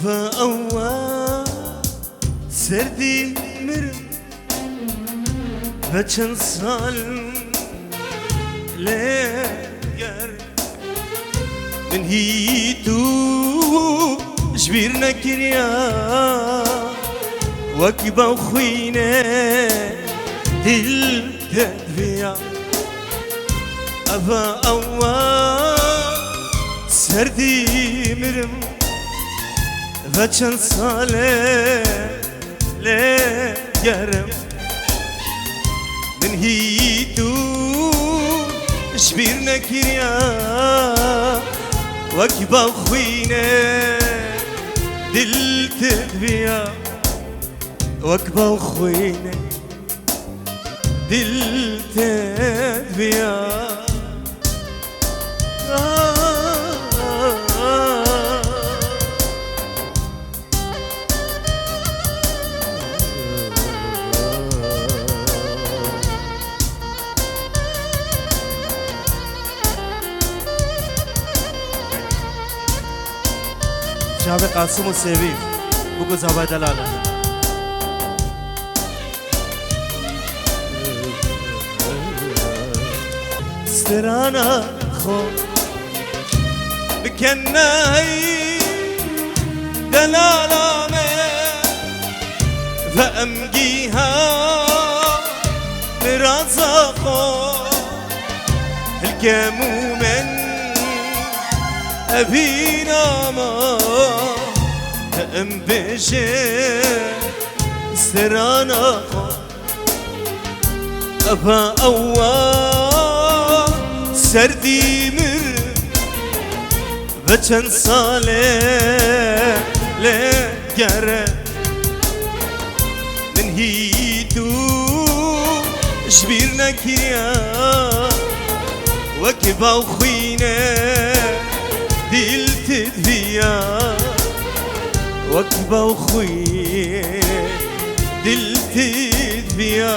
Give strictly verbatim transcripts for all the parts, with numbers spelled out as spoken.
Bi ew serdî mirim ve çend sal lê ger min hî tu ji bîr nekiriya, wek baw xwîne dil te diviya. Eva ewa serdî mirim ve çend sale lê gerim. Min hî tu ji bîr nekiriya, wek baw xwîne dil te diviya, wek baw xwîne dil te diviya. Çavê Qasim û Sêvî, biku zavay delal e. Strana xwe bi kenayî delala me ve em gîha miraza xwe hilke mûmen evîna ma em bêje strana xwe. Eva ewa serdî mir ve çend sale lê gere min hî tu ji bîr nekiriya, wek baw xwîne dil te diviya, wek baw xwîne dil te diviya.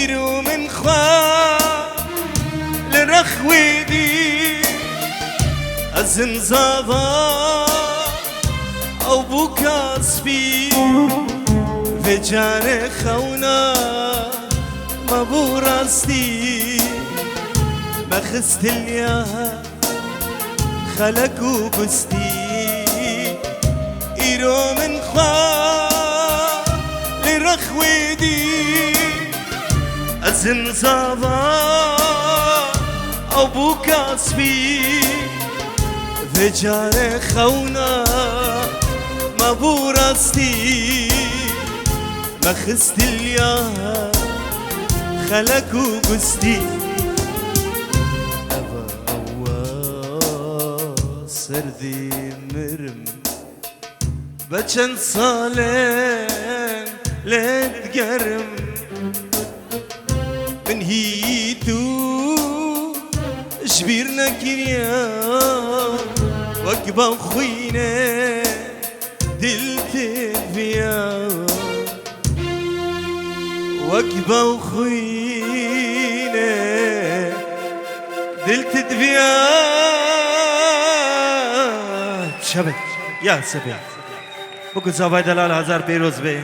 Îro min xwe li rex wê dî, ez in zava ew bûka spî. Vê carê xewna me bû rastî, me xist hilya xelek û gustî. Îro min xwe li rex wê dî, ez in zava ew bûka spî. Vê carê xewna me bû rastî, me xist hilya xelek û gustî. Eva ewa serdî mirim ve çend sale lê digerim. Min hî tu ji bîr nekiriya, wek baw xwîne dil te diviya, wek baw xwîne dil te diviya. Şevek ya sebê. Biku zavay delal hezar pêroz be.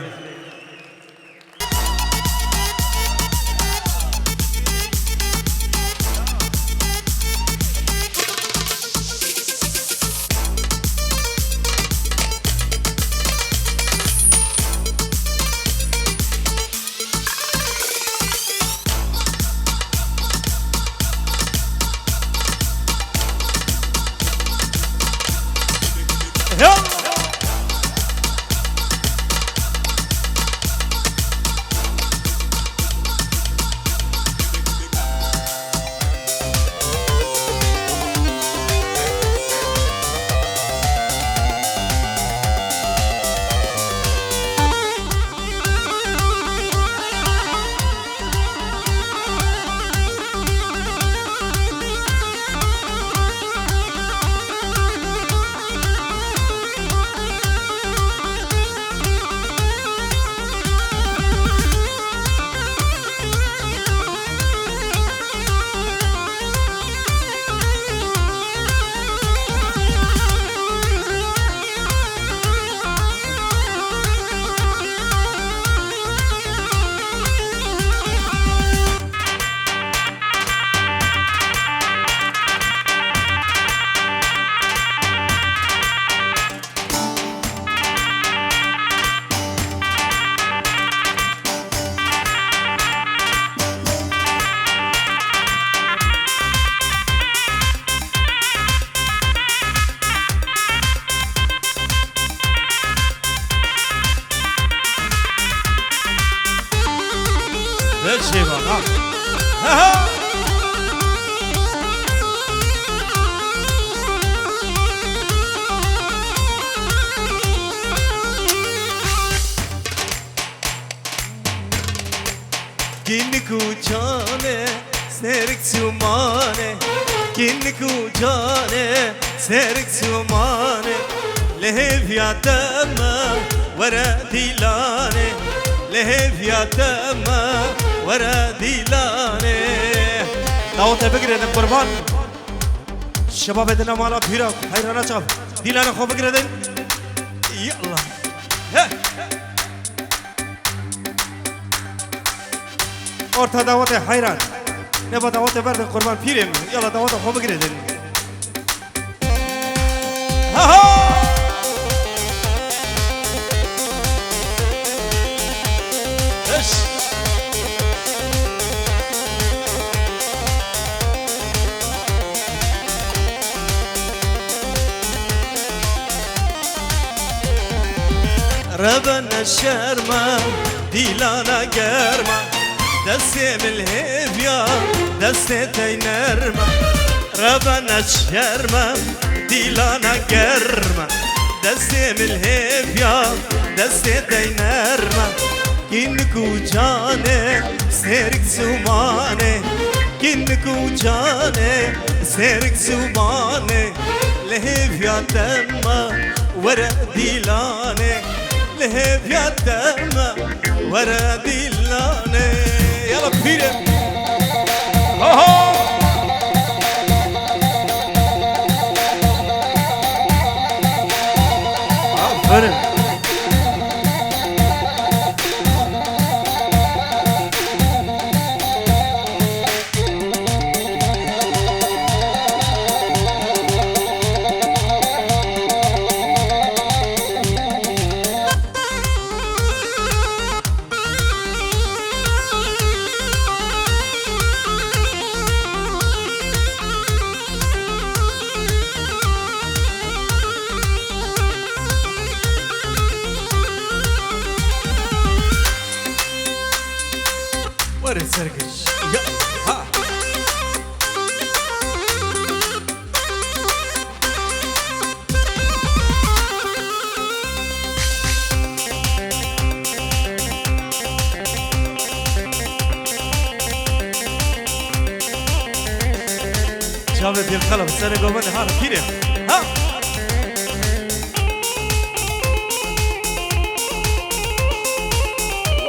Şêvan, ha. Ha, ha. Kinik û canê, sêrik çûmane. Kinik û canê, sêrik çûmane. Li hêviya te me, were dîlanê. Li hêviya te me, were dîlanê. Dawetê bigire din qurban. Şebabê dina mala pîra, heyrana çav. Dîlana xwe bigire din. Yallah. He. Orta dawetê heyran. Neba dawetê berdin qurban pîrê min. Yala daweta xwe bigire din. Ha ha! Eş. Rebene şerma, dîlana germa, destê min hêviya, destê tey nerma. Rebene şerma, dîlana germa, destê min hêviya, destê tey nerma. Kinik û canê, sêrik zûmanê. Kinik û canê, sêrik zûmanê. Li hêviya te me, were dîlanê. Li hêviya te me, were dîlanê. Yala pîrê. Ho ho! Aferin. Were sergiş. Ya, ha. Çavê pê xela bi serê govendê ha pîrê. Ha!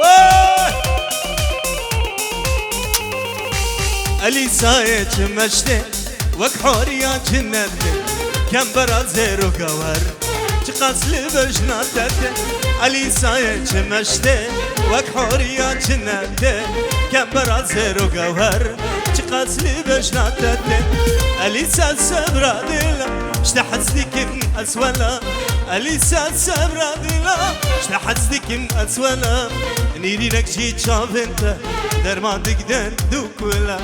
Wey! Elîsayê çi meştê, wek horiya cinetê, kembera zêr û gewer, çiqas li bejna te tê. Elîsayê çi meştê, wek horiya cinetê, kembera zêr û gewer, çiqas li bejna te tê. Elîsa sebra dila, ji te hez dikim ez wela. Elîsa sebra dila, ji te hez dikim ez wela. Nêrînek jî çavên te, derman dik derd û kula.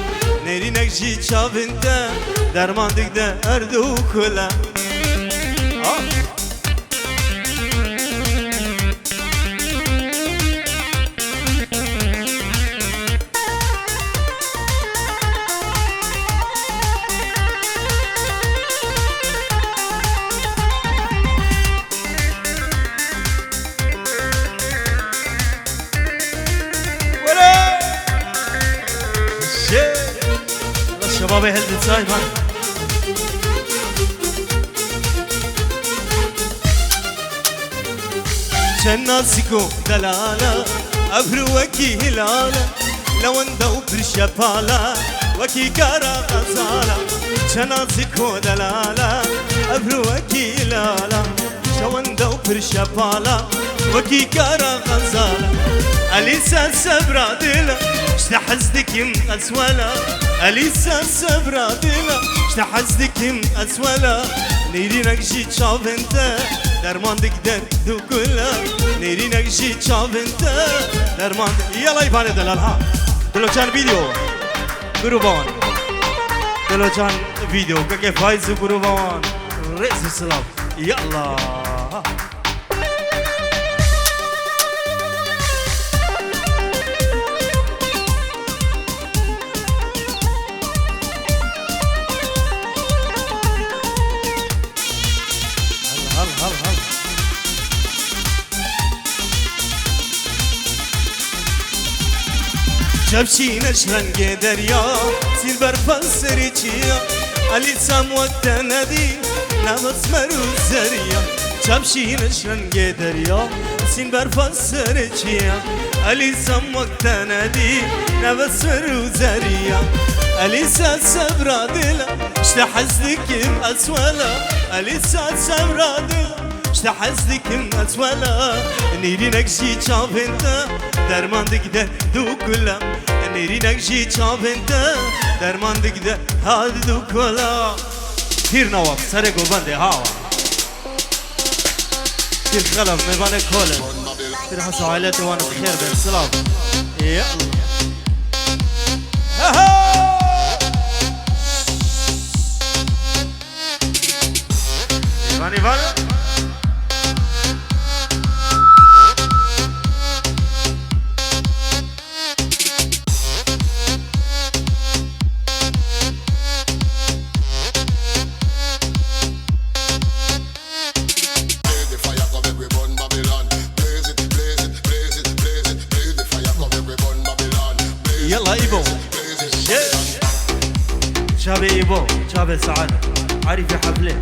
Nêrînek jî çavên te, derman dik derd û kula. Ah! Were! Şe! La şebabê hildî çay man. Çend nazik û delala, ebru wekî hilala, lewenda û pir şepala, wekî kara xezala. Çend nazik û delala, ebru wekî hilala, lewenda û pir şepala, wekî kara xezala. Elîsa sebra dila, ji te hez dikim ez wela. Elîsa sebra dila, ji te hez dikim ez wela. Nêrînek jî çavên te, derman dik derd û kula. Nêrînek jî çavên te, derman dik. Yala îvanê delal ha. Dilocan video. Grûvan. Dilocan video. Keke Faiz û grûvan. Rêz û silav. Yala. Çavşîne ji rengê derya, sîl berfa serê çiya. Elî sem wek te nedî, nefes mer û zeriya. Çavşîne ji rengê derya, sîl berfa serê çiya. Elî sem wek te nedî, nefes mer û zeriya. Elî se sebra dila, işte hez dikim ez wela. Elî se sebra dila, işte hez dikim ez wela. Nêrînek jî çavên te derman digide du kula. Nêrînek jî çavên te derman digide ha du kula. Pîr Newaf, serê govendê hawa. Pîr Xelef, mêvanê kol in. Pîr Hesa aîletê wan bi xêr bên, silav. Ya. He he! Îvan, Îvan. Yalla Îbo. Çavê Îbo, çavê Saad. Arîfê Heflê.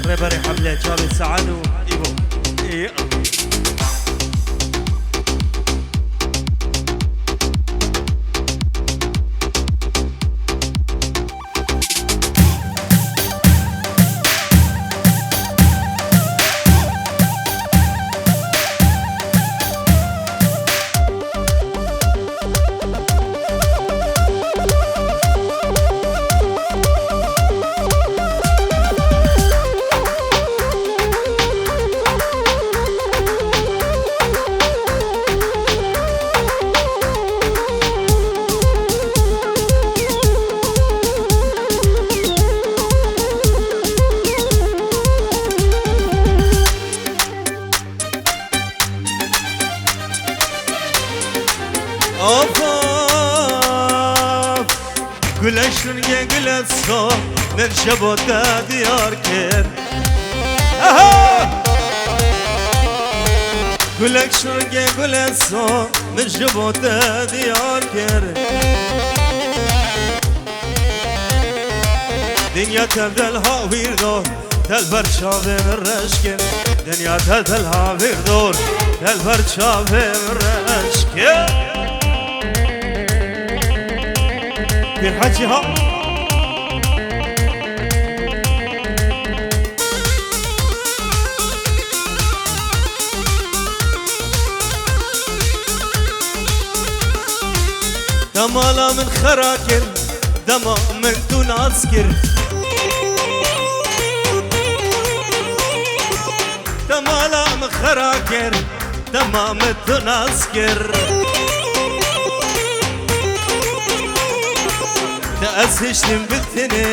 Rêberê Heflê, çavê Saad û Îbo. Ê, Of, of. Gule şûnge gule so, min ji bo te diyar kir. Aha! Gule şûnge gule so, min ji bo te diyar kir. Dinya tev del ha wîr do, del ber çavê min reş kir. Dinya tev del ha wîr do, del ber çavê min reş kir. Pîr Hecî ha. Te mala min xera kir, dema min tu nas kir. Te mala min xera kir, dema min tu nas kir. Te ez hiştim bi tenê,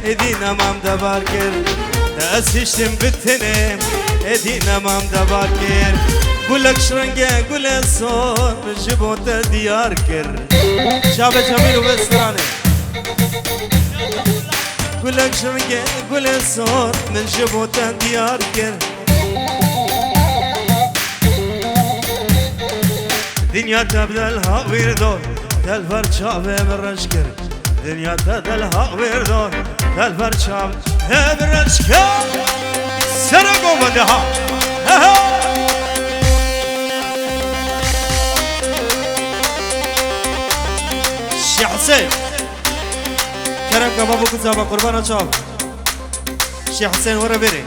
êdî nemam devar kir. Te ez hiştim bi tenê, êdî nemam devar kir. Gulek ji rengê gulê sor, min ji bo te diyar kir. Çavê Cemîl û vê stranê. Gulek ji rengê gulê sor, min ji bo te diyar kir. Dinya te bi del ha wîr do, del ber çavê min reş kir. Dinya te del ha wîr do, del ber çavê min reş kir. Sere govende ha. He he. Şeh Husên. Kerem ke babo ku zaba qurbana çav. Şeh Husên were bêrê.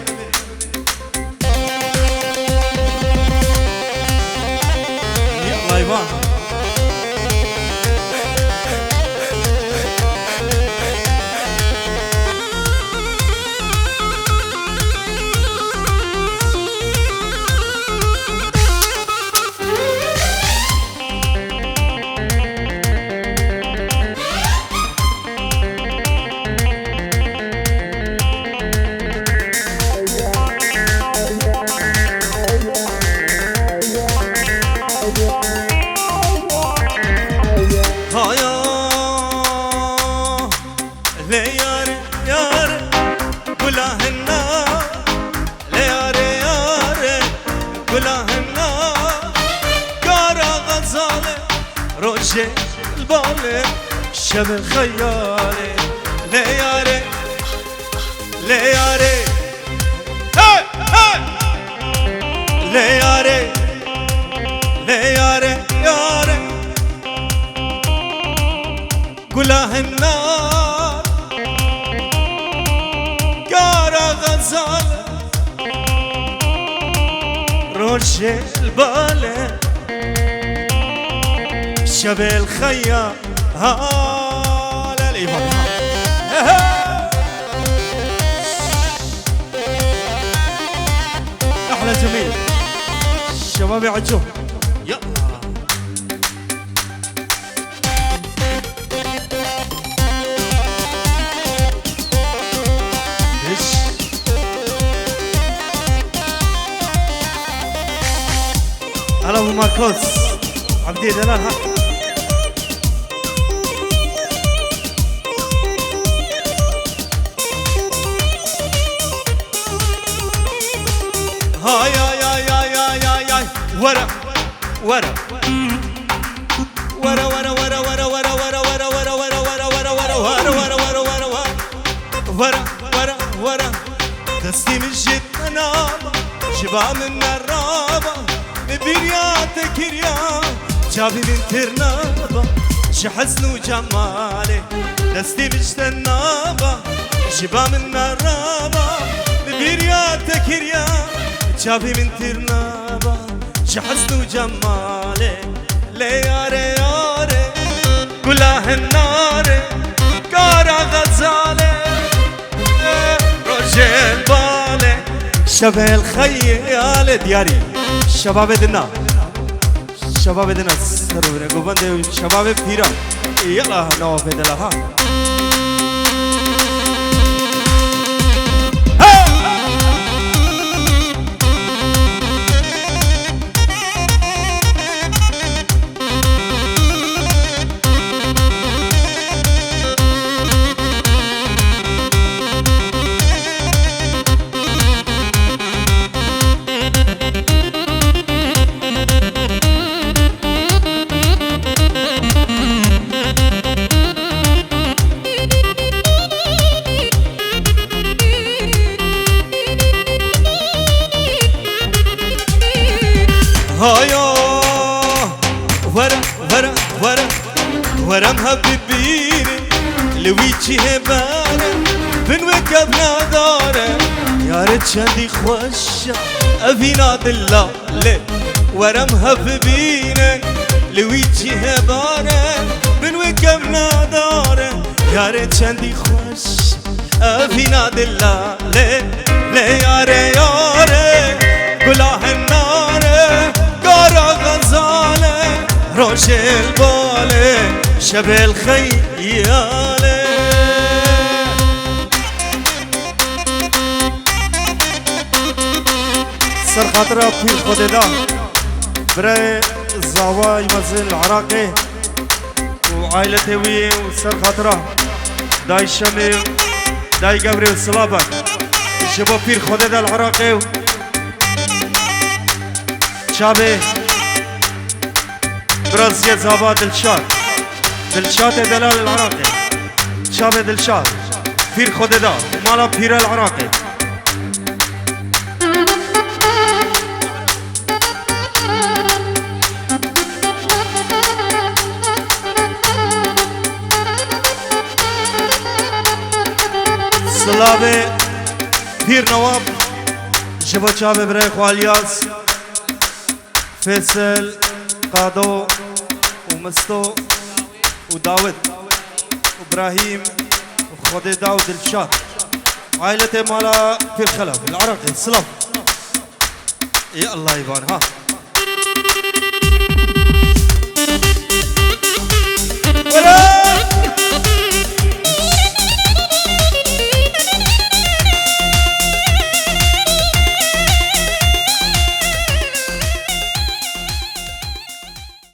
Yalla Îvan. Haya, lê yar, yar, gula hinna. Lê yarê yarê gula hinna, kara xezalê rojê Li balê şevê xeyalê, lê yarê, lê yarê, hey, hey! Lê yarê, lê yarê, yarê. Gula hinnar, kara xezal, rojê li balê, şevê li xeya, halel îvan. أحلى جميل. شباب يعجبهم. يلا. هلا ابو ماكوس. عبدي دلال، ها. Hay, ay, ay, ay, ay, ay, ay. Were, were. Were, were, were. Were, were, were. Destî min jê te naba, ji ba min neraba, min bîriya te kiriya, çavî min têr naba, ji hezn û cemalê. Destî min ji te naba, ji ba min neraba, min bîriya te kiriya, çavî min têr naba, ji hezn û cemalê. Lê yarê, yarê, gula hinarê, kara xezalê, rojê li balê, şevê li xeyalê diyarî. Şebabê dina. Şebabê dina ser bibine. Govendê û şebabê pîra. Yala, nava vê dela ha. Hey! Haya, were, were, were, were em hev bibînin, li wî cihê bere, bin wê kevnedar e, yarê çendî xweş e, evîna dila. Lê were em hev bibînin, li wî cihê bare, bin wê kevnedar e, yarê çendî xweş, evîna dila. Lê, lê yarê, yarê, gula hinare, kara xezale, rojê li balê, şevê li xeyalê. Ser xatira pîr Xwedê da, birayê Zawayî mezin li Iraqê û aîletê wî û ser xatira dayî Şemê û dayî Gevrê û silav e ji bo pîr Xwedê da li Iraqê û çavê Bira Ziyê Zava Dilşad. Dilşadê delal li Iraqê. Çavê Dilşad. Pîr Xwedê da. Mala pîre li Iraqê. Silavê Pîr Newab ji bo çavê birayê xwe Alyaz. Fêsel, Qado û Misto û Dawid û Brahîm û Xwedê da û Dilşad. Aîletê mala Pîr Xelef li Iraqê. Silav. Ê Allah îvan ha.